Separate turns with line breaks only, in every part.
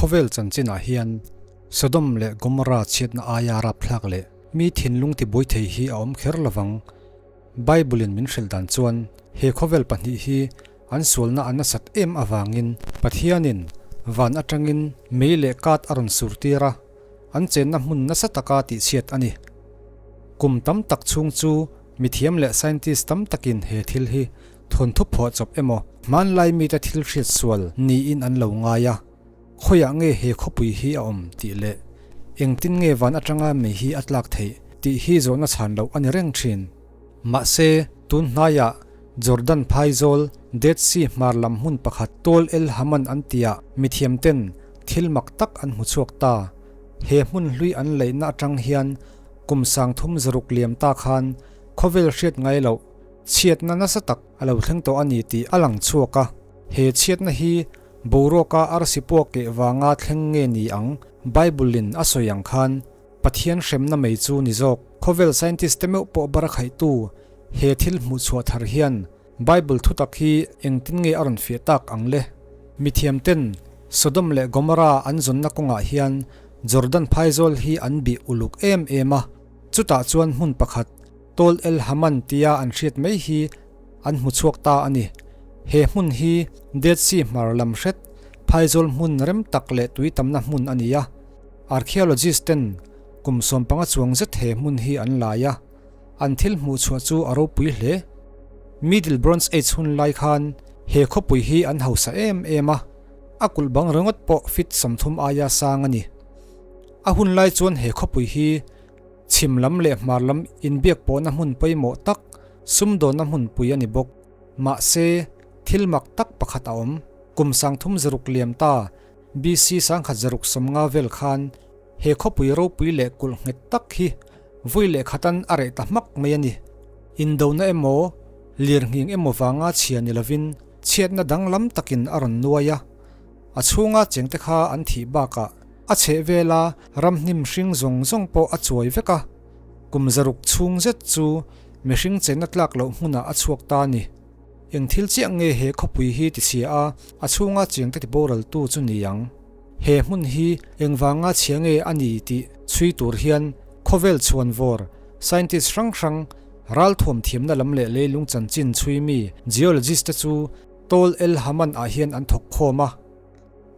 Khawvel chanchinah hian Sodom leh Gomorrah chhiatna aia rapthlak leh mi thinlung tibuai thei hi a awm kher lovang. Bible-in min hrilh dan chuan he khawvel pahnih hi an sualna a nasat em avangin Pathianin van atangin mei leh kat a rawn sur tir a, an chenna hmun nasa taka tihchhiat a ni. Kum tam tak chhung chu mithiam leh scientist tam takin he thil hi thawnthu phuahchawp emaw hmanlai mite thil hriat sual niin an lo ngai a, khawiah nge he khawpui hi a awm tih leh engtin nge van atanga mei hi a tlak theih tih hi zawhna chhan loh a ni reng thin. Mahse, tun hnaiah Jordan phaizawl Dead Sea hmar lam hmun pakhat Tol El Haman an tiah mithiam ten thil mak tak an hmu chhuak ta. He hmun hlui an leihna atang hian kum 3006 liam ta khan khawvel hriat ngai loh chhiatna nasa tak a lo thleng tawh a ni tih a lang chhuak a. He chhiatna hi boruaka arsi puak keh vanga thleng nge ni ang Bible in a sawi ang khan Pathian hremna mai chu ni zawk. Khawvel scientist te meuh pawh bar a khaihtu he thil hmuh chhuah thar hian Bible thutak hi engtin nge a rawn fiah tak ang le? Mithiam ten Sodom leh Gomorrah an zawnna kawngah hian Jordan phaizawl hi an bih uluk em em a, chutah chuan hmun pakhat Tol El Haman tia an hriat mai hi an hmu chhuak ta a ni. He hmun hi Dead Sea hmar lam hret phaizawl hmun rem tak leh tui tamna hmun a ni a. Archaeologist ten kum 15 chuang zet he hmun hi an lai a, an thil hmuh chhuah chu a ropui hle. Middle Bronze Age hun lai khan he khawpui hi an hausa em em a, a kulh bang ringawt pawh feet 30 aia sang a ni. A hun lai chuan he khawpui hi chhim lam leh hmar lam inbiak pawhna hmun pawimawh tak, sumdawnna hmunpui a ni bawk. Mahse, thil mak tak pakhat a awm. Kum 36 liam ta BC 1650 vel khan he khawpui ropui leh kulh nghet tak hi vui leh khatan a reh ta hmak mai a ni. Indona emaw, lirnghing emaw vanga chhia ni lovin chhiatna danglam takin a rawn nuai a. A chhunga chengte kha an thih bakah a chheh vela ramhnim hring zawng zawng pawh a chuai vek a. Kum 600 chhung zet chu mihring chenna tlak loh hmunah a chhuak ta a ni. Eng thil chiah nge he khawpui hi ti chhia a, a chhunga chengte ti boraltu chu ni ang. He hmun hi engvanga chhia nge a ni tih chhui tur hian khawvel chhuan vawr, scientist hrang hrang, ralthuam thiamna lam leh leilung chanchin chhui mi geologist te chu Tol El Haman ah hian an thawk khawm a.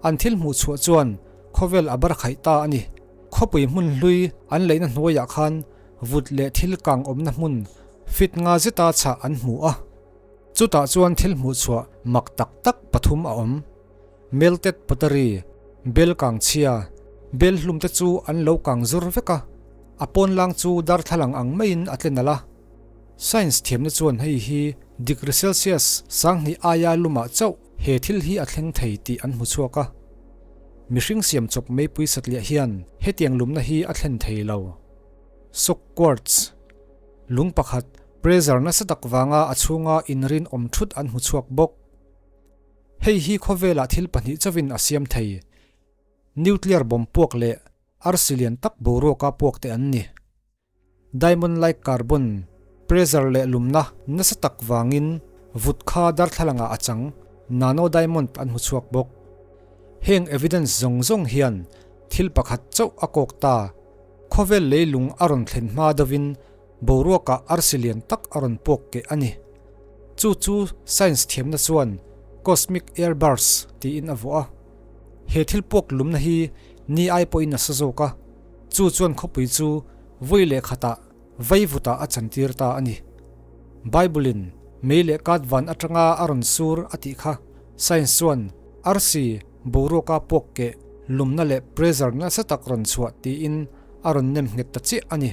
An thil hmuh chhuah chuan khawvel a bar khaih ta a ni. Khawpui hmun hlui an leihna hnuaiah khan vut leh thil kang awmna hmun fit nga zeta chhah an hmu a. Chutah chuan thil hmuh chhuah mak tak tak pathum a awm. Melted pottery, bel kang chhia, bel hlum te chu an lo kang zur vek a, a pawn lang chu darthlalang ang maiin a tle nalh a. Science thiamna chuan hei hi degree Celsius 2000 aia lumah chauh he thil hi a thleng thei tih an hmu chhuak a. Mihring siam chawp meipui satliah hian hetiang lumna hi a thlen thei lo. Sock quartz, lung pakhat pressure nasa tak vanga a chhunga inrin awm thut an hmu chhuak bawk. Hei hi khawvelah thil pahnih chauhin a siam thei, nuclear bomb puak leh arsi lian tak boruaka puak te an ni. Diamond like carbon, pressure leh lumna nasa tak vangin vut kha darthlalangah a chang, nano diamond an hmu chhuak bawk. Heng evidence zawng zawng hian thil pakhat chauh a kawk ta, khawvel leilung a rawn thlen hma deuhin boruakah arsi lian tak a rawn puak keh a ni. Chu chu science thiamna chuan cosmic airburst tiin a vuah a. He thil puak lumna hi ni ai pawhin a sa zawk a, chu chuan khawpui chu vui leh khatah vaivutah a chantir ta a ni. Bible-in mei leh kat van atanga a rawn sur a tih kha science chuan arsi boruaka puak keh lumna leh pressure nasa tak rawn chhuah tiin a rawn nem nghet ta chiah a ni.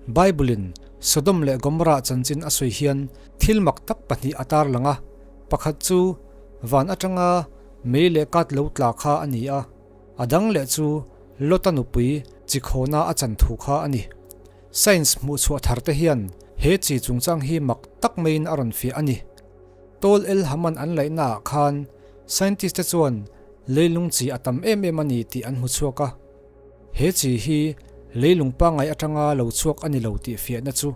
Bible-in Sodom leh Gomorrah chanchin a sawi hian thil mak tak pahnih a tar lang a, pakhat chu van atanga mei leh kat lo tla kha a ni a, a dang leh chu Lota nupui chi khawna a chan thu kha a ni. Science hmuh chhuah thar te hian he chi chungchang hi mak tak maiin a rawn fiah a ni. Tol El Haman an laihna ah khan scientist te chuan leilung chi a tam em em a ni tih an hmu chhuak a. He chi hi leilung pangngai atanga lo chhuak a ni lo tih fiahna chu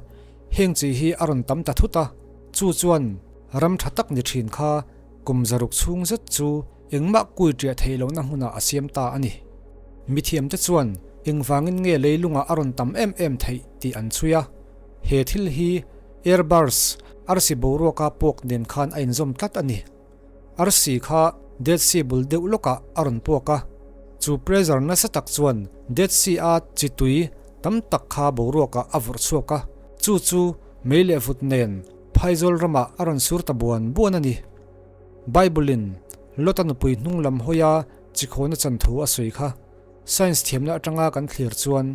heng chi hi a rawn tam ta thut a, chu chuan ram tha tak ni thin kha kum 600 chhung zet chu Engmah kui ṭiah theih lohna hmunah a siam ta a ni. Mithiamte chuan engvangin nge leilungah a rawn tam em em theih tih an chhui a. He thil hi airburst, arsi boruaka puak nen khan a inzawm tlat a ni. Arsi kha Dead Sea bul deuh lawkah a rawn puak a, chu pressure nasa tak chuan Dead Sea-a chi tui tam tak kha boruakah a vawrh chhuak a, chu chu mei leh vut nen phaizawl ramah a rawn sur ta buan buan a ni. Bible-in Lota nupui hnung lam hawia chikhawna chan thu a sawi kha. Science thiamna atanga kan thlir chuan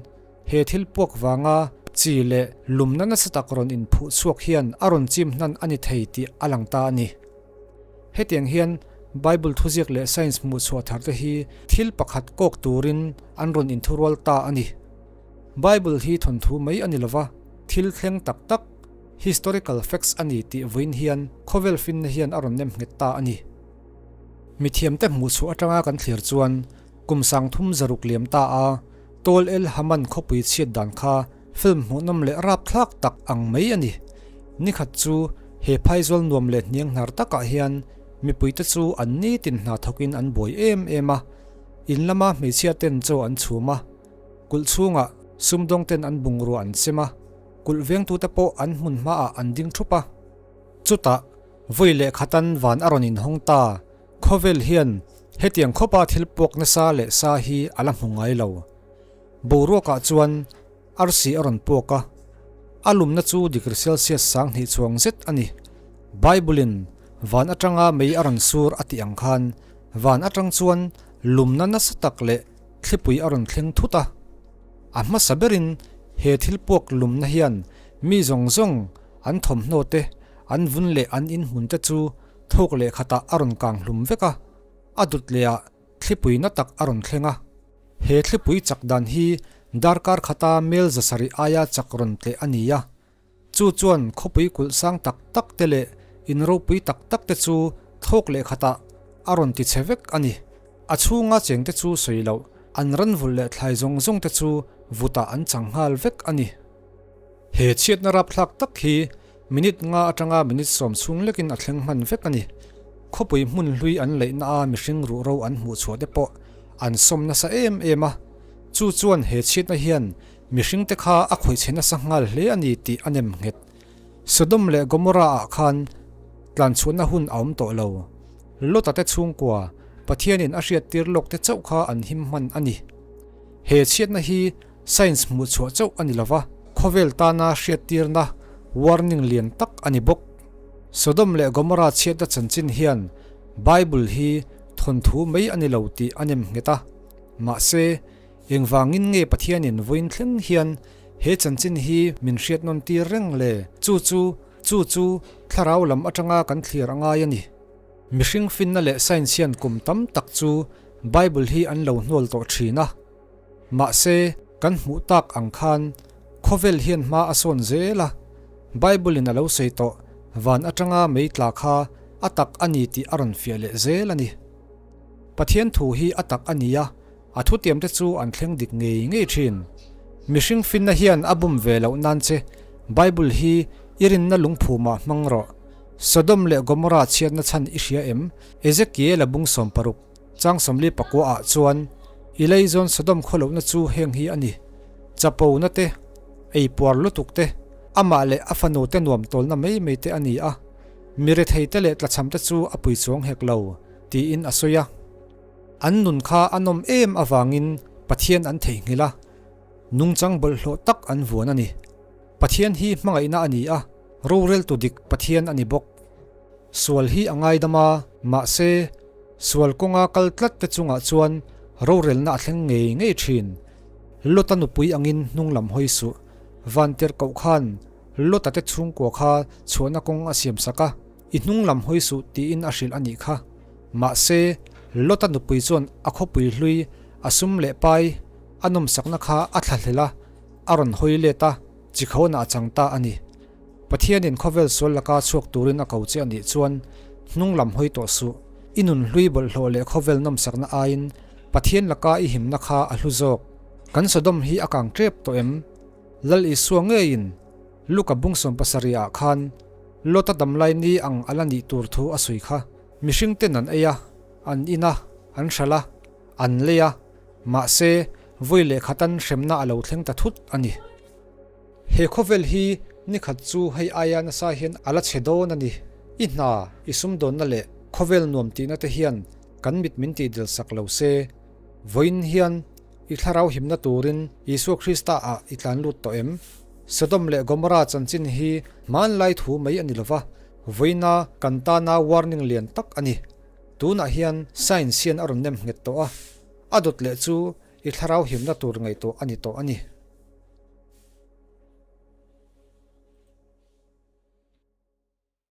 he thil puak vanga chi leh lumna nasa tak rawn inphuh chhuak hian a rawn chim hnan a ni thei tih a lang ta a ni. Hetiang hian Bible thuziak leh science hmuhchhuah thar te hi thil pakhat kawk turin an rawn inthurual ta a ni. Bible hi thawnthu mai a ni lova, thil thleng tak tak, historical facts, a ni tih vawiin hian khawvel finna hian a rawn nem nghet ta a ni. Mithiamte hmuhchhuah atanga kan thlir chuan kum 30 liam ta a Tol El Haman khawpui chhiat dan kha film hmuhnawm leh rapthlak tak ang mai a ni. Nikhat chu he phaizawl nuam leh hniang hnar takah hian mipuite chu an nitin hna thawkin an buai em em a, in lama hmeichhia ten chaw an chhum a, kulh chhungah sumdawng ten an bungrua an sem a, kulh vengtute pawh an hmun hmaah an ding thup a. Chutah vawi leh khatan van a rawn inhawng ta. Khawvel hian hetiang khawpa thil puak nasa leh sa hi a la hmu ngai lo. Boruakah chuan arsi a rawn puak a, a lumna chu degree Celsius 2000 chuang zet a ni. Bible-in van atanga mei a rawn sur a tih ang khan van atang chuan lumna nasa tak leh thlipui a rawn thleng thut a. A hmasa berin he thil puak lumna hian mi zawng zawng an thawmhnaw te, an vun leh an inhmun te chu Thawk leh khatah a rawn kang hlum vek a, a dut lehah thlipui na tak a rawn thleng a. He thlipui chak dan hi darkar khata mel 700 aia chak rawn tleh a ni a. Chu chuan khawpui kulh sang tak tak te leh in ropui tak tak te chu thawk leh khatah a rawn ti che vek a ni. A chhunga cheng te chu sawi loh, an ran vulh leh thlai zawng zawng te chu vutah an chang nghal vek a ni. He chhiatna rapthlak tak hi minute nga atanga minute 10 chhung lekin a thleng hman vek a ni. Khawpui hmun hlui an leihna a mihring ruhro an hmuh chhuah te pawh an sawm nasa em em a. Chu chuan he chhiatna hian mihring te kha a khawih chhe nasa nghal hle a ni tih a nem nghet. Sodom leh Gomorrah ah khan tlanchhuahna hun a awm tawh lo. Lota te chhungkua Pathianin a hriattir lawk te chauh kha an him hman a ni. He chhiatna hi Science hmuh chhuah chauh a ni lova, khawvel tana hriattirna, warning, lian tak a ni bawk. Sodom leh Gomorrah chhiatna chanchin hian Bible hi thawnthu mai a ni lo tih a nem nghet a. Mahse, engvangin nge Pathianin vawiin thleng hian he chanchin hi min hriat nawn tir reng le? Chu chu, chu chu thlarau lam atanga kan thlir a ngai a ni. Mihring finna leh science hian kum tam tak chu Bible hi an lo hnual tawh thin a. Mahse, kan hmuh tak ang khan khawvel hian hma a sawn zel a, Bible-in a lo sawi tawh van atanga mei tla kha a tak a ni tih a rawn fiah leh zel a ni. Pathian thu hi a tak a ni a, a thutiamte chu an thleng dik ngei ngei thin. Mihring finna hian a bum ve loh nan che Bible hi i rinna lungphumah hmang rawh. Sodom leh Gomorrah chhiatna chhan i hria em? Ezekiel-a bung 60. Chang 49 ah chuan i leizawn Sodom khawlohna chu heng hi a ni, Chapo na te, ei puar lutuk te, amah leh a fanu te nuam tawlna mai mai te a ni a, mi rethei te leh tlachham te chu a pui chuang hek lo, tiin a sawi a. An nun kha a nawm em avangin Pathian an theihnghilh a, nungchang bawlhhlawh tak an vuan a ni. Pathian hi hmangaihna a ni a, roreltu dik Pathian a ni bawk. Sual hi a ngaidam a, mahse, sual kawnga kal tlat te chungah chuan rorelna a thleng ngei ngei thin. Lota nupui angin hnung lam hawi suh. Vantirh koh khan Lota te chhungkua kha chhuahna kawng a siam sak a, i hnung lam hawi suh tiin a hrilh a nih kha. Mahse, Lota nupui chuan a khawpui hlui, a sum leh pai, a nawmsakna kha a thlahlel a, a rawn hawi let a, chikhawnah a chang ta a ni. Pathianin khawvel sual laka chhuak turin a ko che a nih chuan hnung lam hawi tawh suh. I nun hlui bawlhhlawh leh khawvel nawmsakna aiin Pathian laka i himna kha a hlu zawk. Kan Sodom hi a kang tep tawh em? Lal Isua ngeiin Luka bung 17 ah khan Lota damlai ni ang a la nih tur thu a sawi kha. Mihring ten an ei a. An in a, an hralh a, an lei a, mahse vawi leh khatan hremna a lo thleng ta thut a ni. He khawvel hi nikhat chu hei aia nasa hian a la chhe dawn a ni. I hna, i sumdawnna leh khawvel nuam tihna te hian kan mit min tihdil sak lo se. Vawiin hian i thlarau himna turin Isua Krista ah i tlan lut tawh em? Sodom leh Gomorra chanchin hi hmanlai thu mai a ni lova, vawiina kan tana warning lian tak a ni. Tunah hian science hian a rawn nem nghet tawh a, a dawt leh chu i thlarau himna tur ngaihtuah a ni tawh a ni.